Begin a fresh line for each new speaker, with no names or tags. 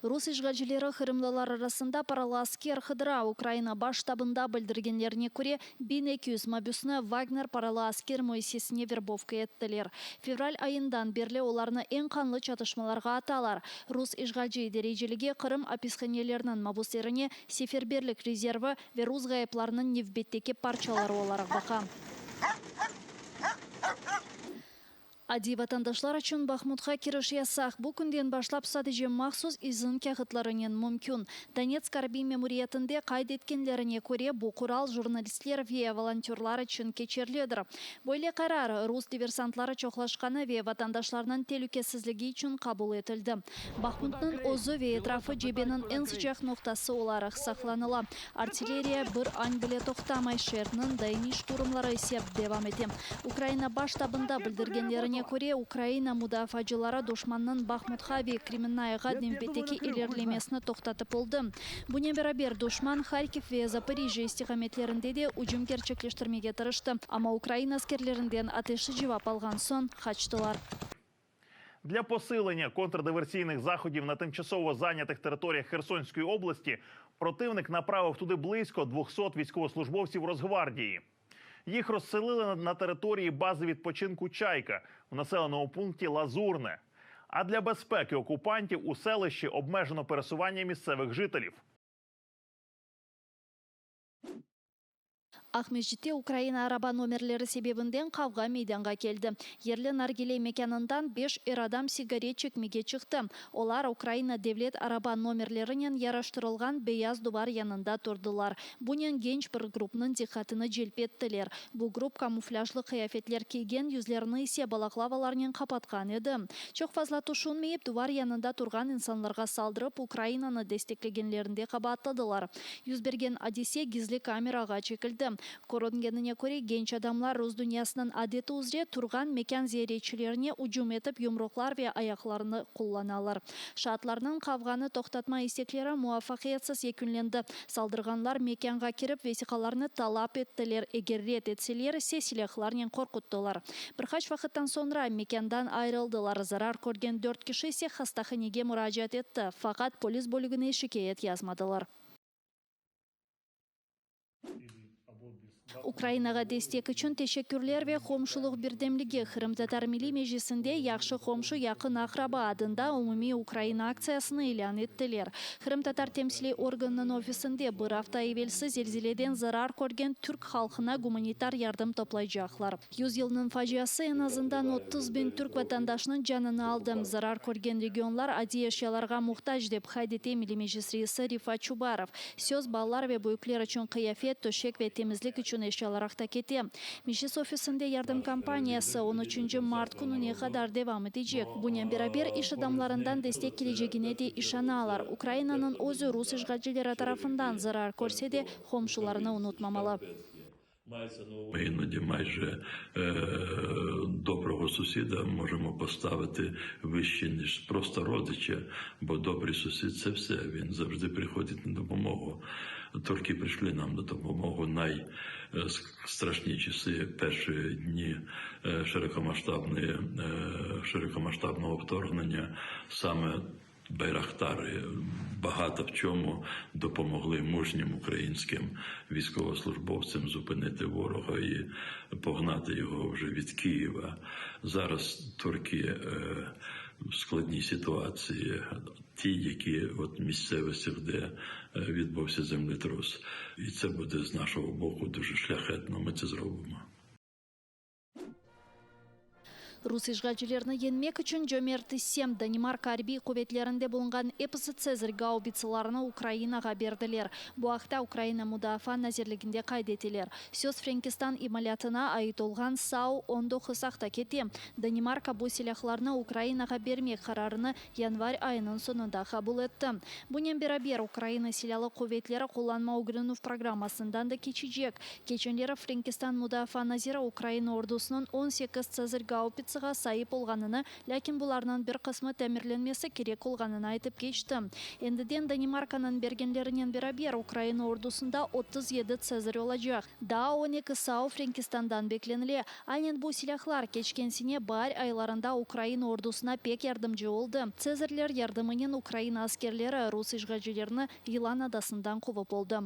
Rus işğalcileri qırımlılar arasında paralı asker qıdıra. Ukraina Baş ştabında bildirgenlerine köre, 1200 mabüsni Vagner paralı asker müessisesine verbovka ettiler. Fevral ayından berli olarnı eñ qanlı çatışmalarğa atalar. Rus işğalci idareciligi Qırım apishaneleriniñ mabüslerine seferberlik rezervi ve rus ğayıplarınıñ nevbetteki parçaları olaraq baqa. Adiy vatandaşlar içün Bahmutqa kiriş yasaq, bu künden başlap sadece mahsus izin kâğıtlarınen mümkün. Donetsk arbiy memuriyetinde qayd etkenlerine köre, bu qural jurnalistler ve volontörlar içün keçerlidir. Böyle qarar, rus diversantları çoqlaşqanı ve vatandaşlarnıñ telükesizligi içün qabul etildi. Bahmutnıñ özü ve etrafı cebeniñ eñ sıcaq noqtası olaraq saqlanıla. Artilleriya bir añ bile toqtamay, şeerniñ daimiy şturmları ise devam ete. Ukraina Baş ştabında bildirgenlerine köre, Ukraina mudafaacıları duşmannıñ Bahmutqa ve Kremennâyağa nevbetteki ilerilemesini toqtatıp oldı. Bunen beraber, duşman Harkiv ve Zaporijjâ istiqametlerinde de ücüm kerçekleştirmege tırıştı, amma ukrain askerlerinden ateşli cevap alğan soñ qaçtılar.
Для посилення контрдиверсійних заходів на тимчасово зайнятих територіях Херсонської області противник направив туди близько 200 військовослужбовців Росгвардії. Їх розселили на території бази відпочинку Чайка в населеному пункті Лазурне. А для безпеки окупантів у селищі обмежено пересування місцевих жителів.
Aqmescitte Ukraina araba nomerleri sebebinden qavğa meydanğa keldi. Yerli nargile mekânından beş er adam sigaret çekmege çıqtı. Olar Ukraina devlet araba nomerlerinen yaraştırılğan beyaz duvar yanında turdılar. Bunen genç bir grupnıñ diqqatını celp ettiler. Bu grup kamuflâjlı qıyafetler kiygen, yüzlerini ise balaklavalarnen qapatqan edi. Çoq fazla tüşünmeyip, duvar yanında turğan insanlarğa saldırıp, Ukrainanı desteklegenlerinde qabaatladılar. Yüz bergen adise gizli kamerağa çekildi. Körüngenine köre, genç adamlar rus dünyasınıñ adeti üzre turğan mekân ziyaretçilerine ücüm etip, yumruqlar ve ayaqlarını qullanalar. Şaatlarnıñ qavğanı toqtatma istekleri muvafaqiyetsiz yekünlendi. Saldırğanlar mekânğa kirip, vesiqalarnı talap ettiler, eger red etseler ise silâhlarnen qorquttılar. Bir qaç vaqıttan soñra mekândan ayırıldılar, zarar körgen dört kişi ise hastahanege muracaat etti, faqat polis bölügine şikâyet yazmadılar. Ukrainağa destek içün teşekkürler ve qomşulıq birdemligi Qırımtatar Milliy Meclisinde Yahşı qomşu, yaqın aqraba adında umumiy Ukraina aktsiyasını ilân ettiler. Qırımtatar temsiliy organınıñ ofisinde bir afta evelsi zelzeleden zarar körgen türk halqına gumanitar yardım toplaycaqlar. Yüzyılnıñ faciası eñ azından 30 biñ türk vatandaşınıñ canını aldı. Zarar körgen regionlar adiy eşyalarğa muhtac, dep qayd ete Milliy Meclis reisi Refat Çubarov. Söz balalar ve büyükler içün qıyafet, töşek ve temizlik içün eşyalar aqta kete. Meclis ofisinde yardım kampaniyası on üçünci mart kününe qadar devam etecek. Bunen beraber, iş adamlarından destek kelecegine de işanalar. Ukrainanıñ özü rus işğalcileri tarafından zarar körse de, qomşularını unutmamalı.
Ми іноді майже доброго сусіда можемо поставити вище, ніж просто родича, бо добрий сусід це все, він завжди приходить на допомогу. Турки прийшли нам на допомогу найстрашні часи, перші дні широкомасштабної, широкомасштабного вторгнення, саме Байрактари багато в чому допомогли мужнім українським військовослужбовцям зупинити ворога і погнати його вже від Києва. Зараз турки в складній ситуації, ті, які от місцевостях, де відбувся землетрус. І це буде з нашого боку дуже шляхетно, ми це зробимо.
Rus işğalcilerini yeñmek içün cömert issem, Danimarka arbiy quvetlerinde bulunğan episi Tsezar gaubitsalarını Ukrainağa berdiler. Bu aqta Ukraina Mudafaa nazirliginde qayd eteler. Söz Frenkistan imalâtına ait olğan SAU 19 aqta kete. Danimarka bu silâhlarnı Ukrainağa bermek qararını yanvar ayınıñ soñunda qabul etti. Bunen beraber, Ukraina Silâlı quvetleri qullanma ögrenüv programmasından da keçecek. Keçenleri Frenkistan mudafaa naziri Ukraina ordusınıñ 18 Tsezar gaubitsası. ammunitsiyağa saip olğanını, lâkin bularnıñ bir qısmı tamirlenmesi kerek olğanını aytıp keçti. Endiden Danimarkanıñ bergenlerinen beraber Ukraina ordusında 37 Tsezar olacaq. Daa 12 SAU Frenkistandan beklenile. Aynen bu silâhlar keçken sene baar aylarında Ukraina ordusına pek yardımcı oldı. Tsezarler yardımınen Ukraina askerleri rus işğalcilerini Yılan adasından quvıp oldı.